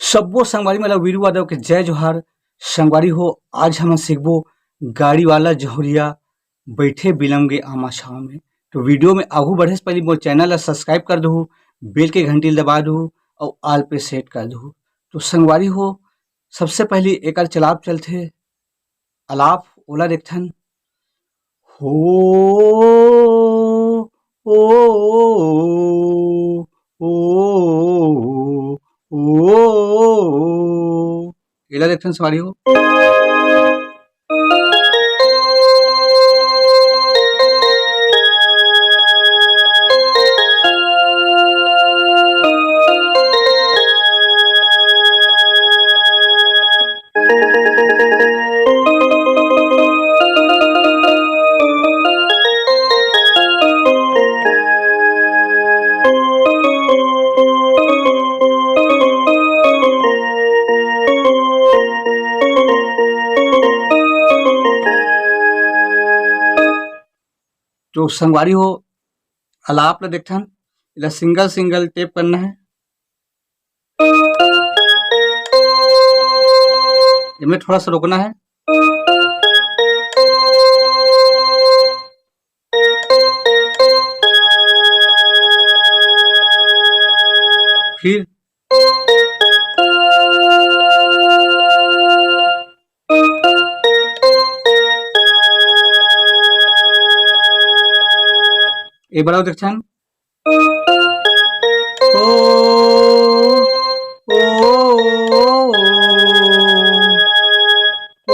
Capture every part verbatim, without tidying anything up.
सब्बो संगवारी मन ल वीरू यादव के जय जोहार। संगवारी हो, आज हमन सीखबो गाड़ी वाला जहुरिया, बैठे बिलम गे आमा छाँव में। तो वीडियो में आगू बढ़े से पहले मोर चैनल ला सब्सक्राइब कर दहू, बेल के घंटी ला दबा दहू और ऑल पे सेट कर दहू। तो संगवारी हो, सबसे पहले एकर चलाप चलथे, अलाप ओला देखथन। हो, ओ, ओ, ओ, ओ, एला देखथन संगवारी हो। तो संगवारी हो, अलाप ला देखथन, एला सिंगल सिंगल टेप करना है। एमे थोड़ा सा रोकना है। फिर एक बार और देखथन। ओ, ओ, ओ, ओ, ओ,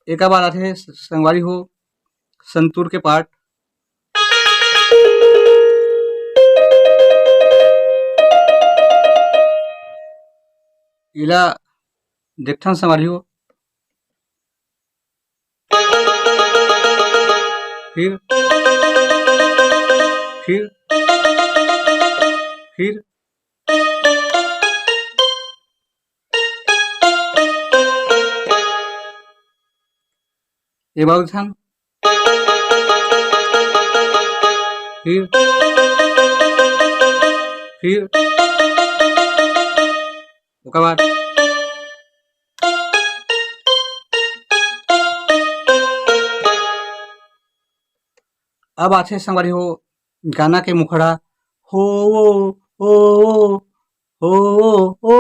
एकर बाद आथे संगवारी हो संतूर के पार्ट। एला देखथन संगवारी हो। फिर, फिर, फिर। ये बाबू ध्यान। फिर, फिर, ओकर बाद अब आथे संगवारी हो गाना के मुखड़ा, हो, ओ, ओ, हो, ओ,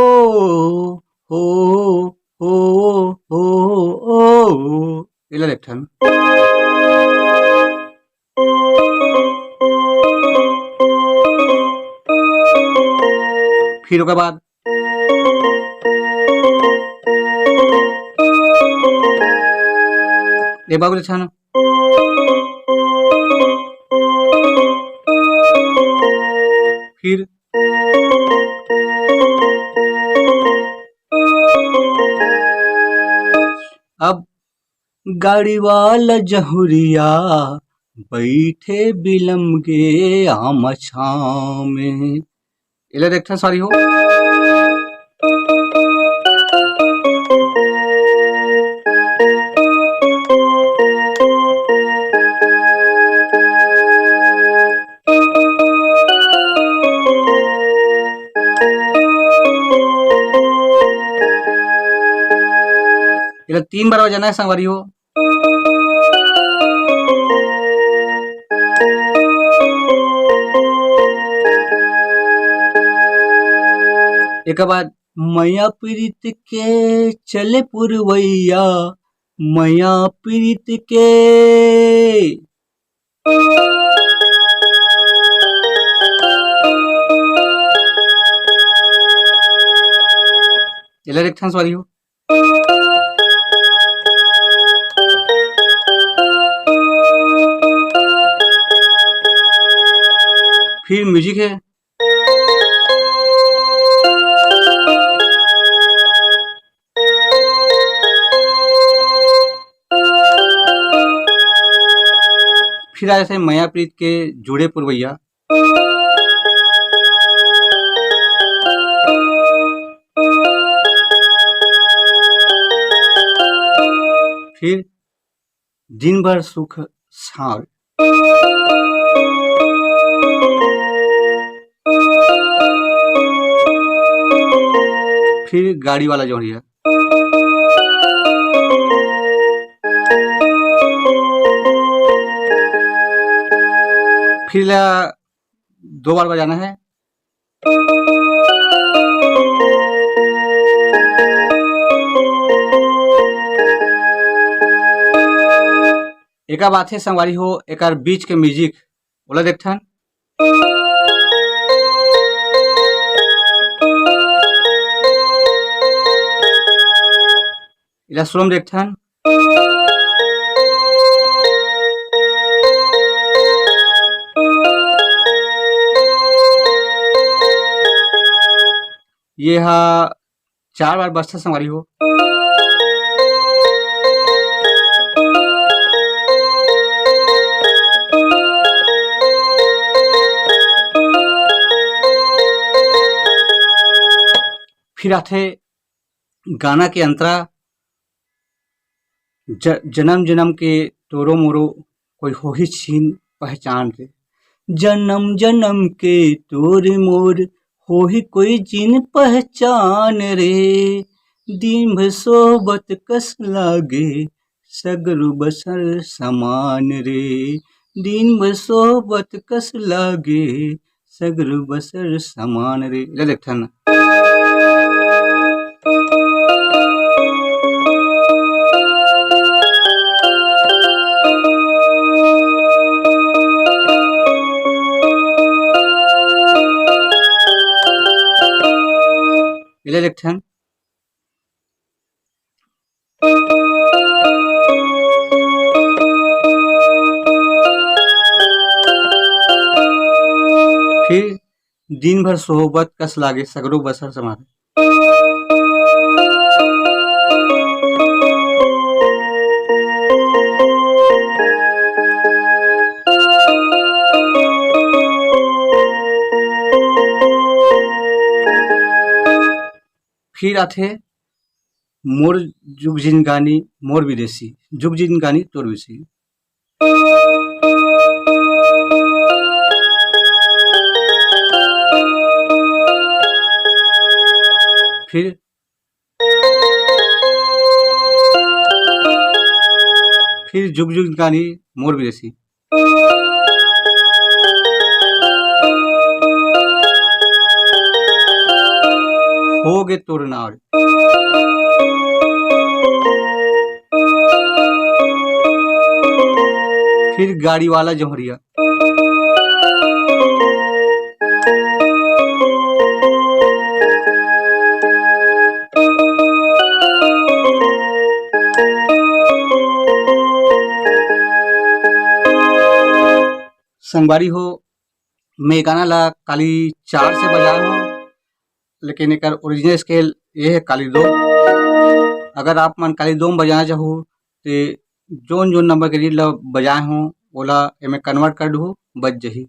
हो, ओ, ओ, ओ, एला एक ठन। फिर ओकर बाद ए बाबू रे छाना। फिर अब गाड़ी वाला जहुरिया बैठे बिलम गे आमा छाँव में। एला देखथन सारी हो। एला तीन बार बजाना है संगवारी हो। एकर बाद मया प्रीत के चले पुरवैया, मया प्रीत के। एला एक ठन सवारी हो। फिर म्यूजिक है। फिर आए थे मया प्रीत के जुड़े पुरवैया। फिर दिन भर सुख साँव। फिर गाड़ी वाला जोहरिया। फिर ला दो बार बजाना है। एकर बात है संगवारी हो, एकर बीच के म्यूजिक ओला देखथन। एला स्लो में देखथन। ये हा चार बार बजथे संगवारी हो। फिर आथे गाना के अंतरा, ज-, जनम जनम के तोरो मोरो कोई होही चिन पहचान रे। जनम जनम के तोर मोर होही कोई चिन पहचान रे। दिन भर सोहबत कस लागे सगरो बसर समान रे। दिन भर सोहबत कस लागे सगरो बसर समान रे। ले देखथन। एला देखथन। फिर दिन भर सोहबत कस लागे सगरो बसर समारे। फिर आथे मोर जुग जिनगानी मोर विदेशी, जुग जिनगानी तोर विदेशी। फिर, फिर जुग जुग गानी मोर विदेशी। हो गे तोर नाव रे। फिर गाड़ी वाला जोहरिया। संगवारी हो, मैं गाना ला काली चार से बजाए हूँ, लेकिन एकर ओरिजिनल स्केल ये है काली दो। अगर आप मन काली दो में बजाना चाहो, तो जोन जोन नंबर के रीड ला बजाए हूँ, ओला एमे कन्वर्ट कर दू, बज जही।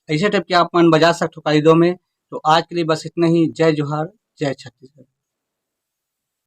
ऐसे टाइप के आप मन बजा सकथो काली दो में। तो आज के लिए बस इतना ही। जय जोहार, जय छत्तीसगढ़।